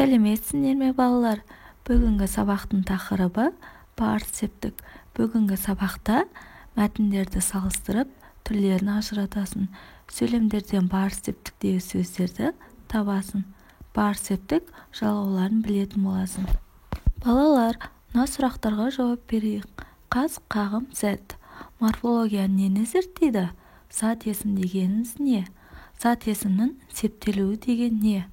Сәлеметсіңдер ме, балалар? Бүгінгі сабақтың тақырыбы – барыс септік. Бүгінгі сабақта мәтіндерді салыстырып, түрлерін ажыратасың. Сөйлемдерден барыс септіктегі сөздерді табасың. Барыс септік жалғауларын білетін боласың. Балалар, мына сұрақтарға жауап берейік. Қас қағым сәт. Морфология нені зерттейді? Зат есім дегеніміз не? Зат есімнің септелуі деген не?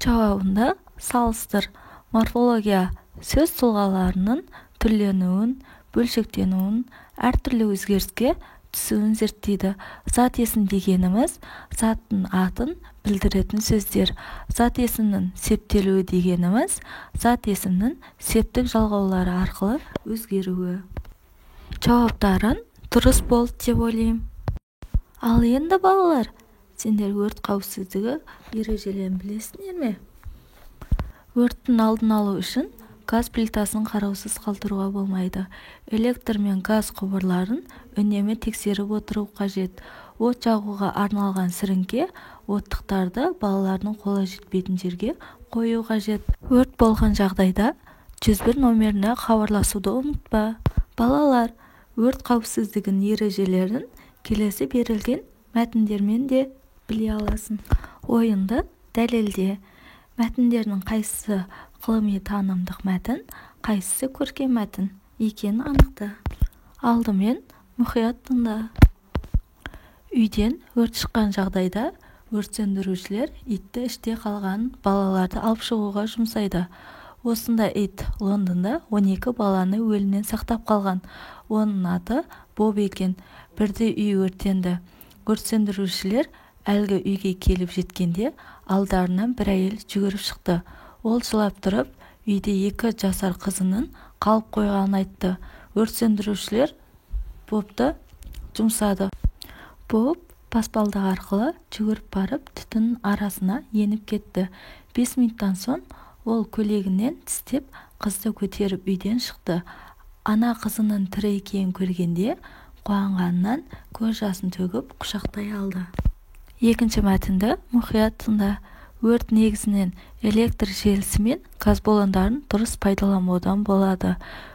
Жауабыңды салыстыр. Морфология сөз тұлғаларының түрленуін, бөлшектенуін, әртүрлі өзгеріске түсуін зерттейді. Зат есім дегеніміз – заттың атын білдіретін сөздер. Зат есімнің септелуі дегеніміз – зат есімнің септік жалғаулары арқылы өзгеруі. Жауаптарың дұрыс болды деп ойлаймын. Ал енді, балалар, сендер өрт қауіпсіздігі ережелерін білесіңдер ме? Өрттің алдын алу үшін газ плитасын қараусыз қалдыруға болмайды. Электр мен газ құбырларын үнемі тексеріп отыру қажет. От жағуға арналған сіріңке, оттықтарды балалардың қолы жетпейтін жерге қою қажет. Өрт болған жағдайда 101 номеріне хабарласуды ұмытпа. Балалар, өрт қауіпсіздігінің ережелерін келесі берілген мәтіндермен де біле аласың. Ойыңды дәлелде. Мәтіндердің қайсысы ғылыми-танымдық мәтін, қайсысы көркем мәтін екенін анықта. Алдымен мұқият тыңда. Үйден өрт шыққан жағдайда өрт сөндірушілер итті іште қалған балаларды алып шығуға жұмсайды. Осындай ит Лондонда 12 баланы өлімнен сақтап қалған. Оның аты Боб екен. Бірде үй өртенді. Өрт сөндірушілер әлгі үйге келіп жеткенде, алдарынан бір әйел жүгіріп шықты. Ол жылап тұрып, үйде 2 жасар қызының қалып қойғанын айтты. Өрт сөндірушілер Бобты жұмсады. Боб баспалдақ арқылы жүгіріп барып, түтіннің арасына еніп кетті. 5 минуттан соң ол көйлегінен тістеп, қызды көтеріп үйден шықты. Ана қызының тірі екенін көргенде, қуанғанынан көз жасын төгіп, құшақтай алды. Екінші мәтінді мұқият тыңда. Өрт негізінен электр желісі мен газ баллондарын дұрыс пайдаланбаудан болады.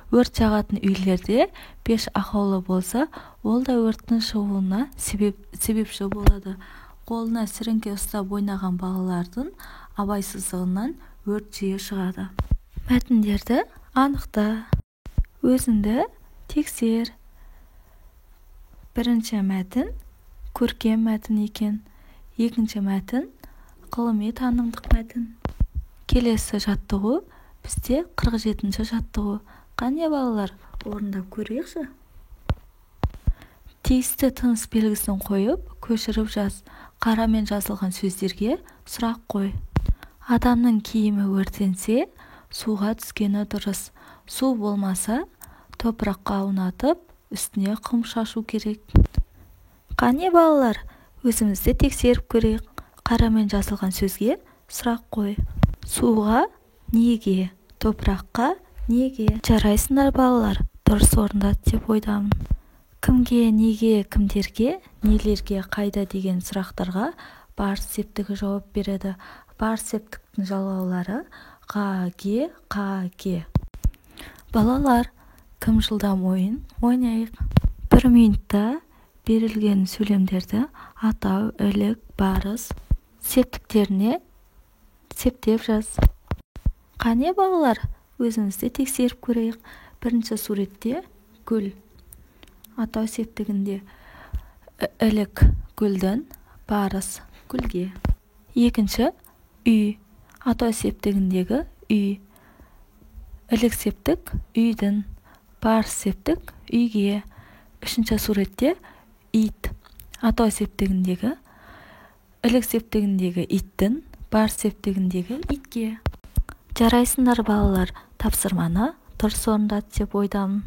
Өрт жағатын үйлерде пеш ақаулы болса, ол да өрттің шығуына себепші болады. Қолына сіріңке ұстап ойнаған балалардың абайсыздығынан өрт жиі шығады. Мәтіндерді анықта. Өзіңді тексер. Бірінші мәтін көркем мәтін екен, екінші мәтін ғылыми танымдық мәтін. Келесі жаттығу бізде 47-ші жаттығу. Қане, балалар, орындап көрейікші. Тиісті тыныс белгісін қойып, көшіріп жаз. Қарамен жазылған сөздерге сұрақ қой. Адамның киімі өртенсе, суға түскені дұрыс. Су болмаса, топыраққа аунатып, үстіне құм шашу керек. Қане, балалар, өзімізді тексеріп көрейік. Қарамен жазылған сөзге сұрақ қой. Суға неге? Топыраққа неге? Жарайсыңдар, балалар, дұрыс орындады деп ойдамын. Кімге, неге, кімдерге, нелерге, қайда деген сұрақтарға барыс септігі жауап береді. Барыс септіктің жалғаулары: ға, ге, қа, ке. Балалар, кім жылдам ойын ойнайық. Бір минутта берілген сөйлемдерді атау, ілік, барыс септіктеріне септеп жаз. Қане, балалар, өзімізді тексеріп көрейік. Бірінші суретте гүл. Атау септігінде ілік гүлдің, барыс гүлге. Екінші үй. Атау септігіндегі үй. Ілік септік үйдің, барыс септік үйге. Үшінші суретте ит. Атау септігіндегі ілік септігіндегі иттің, барыс септігіндегі итке. Жарайсыңдар, балалар, тапсырманы дұрыс орындады деп ойдамын.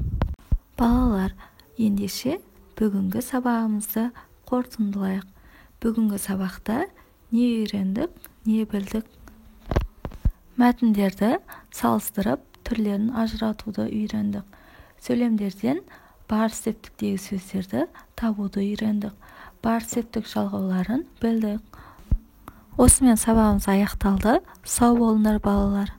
Балалар, ендеше бүгінгі сабағымызды қорытындылайық. Бүгінгі сабақта не үйрендік, не білдік? Мәтіндерді салыстырып, түрлерін ажыратуды үйрендік. Сөйлемдерден барыс септіктегі сөздерді табуды үйрендік. Барыс септік жалғауларын білдік. Осымен сабағымыз аяқталды. Сау болыңдар, балалар.